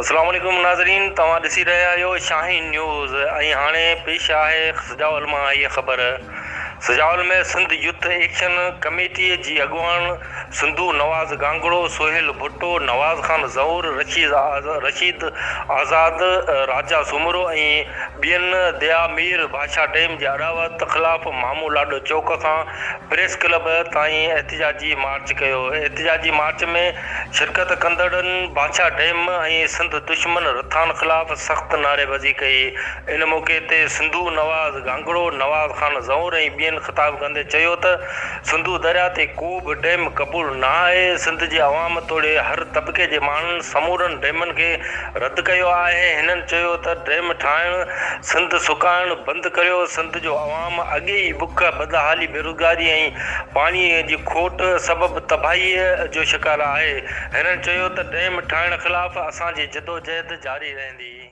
السلام عليڪم ناظرين توهان ڏسي رهيا آهيو شاهين نيوز ۽ هاڻي پيش آهي سجاول مان هيء خبر Sujawal ۾ Sindh youth action committee جي اڳواڻ سنڌو نواز گانگڙو، سهيل ڀٽو، نواز خان زئور، رشيد آزاد، راجا سومرو ۽ ٻين ديا مير ڀاشا ڊيم جي اڏاوت خلاف مامو لاڏو چوڪ کان پريس ڪلب تائين احتجاجي مارچ ڪيو. احتجاجي مارچ ۾ شرڪت ڪندڙن ڀاشا ڊيم ۽ سنڌ دشمن رٿائن خلاف سخت نعريبازي ڪئي. ان موقعي تي سنڌو نواز گانگڙو، نواز خان زئور ۽ ٻين خطاب ڪندي چيو ته سنڌو درياء تي ڪو به ڊيم قبول نه آهي، سنڌ جي عوام توڙي هر طبقي جي ماڻهن سمورن ڊيمن کي رد ڪيو آهي، هنن چيو ته ڊيم ٺاهڻ، سنڌ سڪائڻ بند ڪريو، سنڌ جو عوام اڳي ئي بک، بدحالي، بيروزگاري ۽ پاڻي جي کوٽ سبب تباهي جو شڪار آهي، هنن چيو ته ڊيم ٺاهڻ خلاف اسان جي جدوجهد جاري رهندي.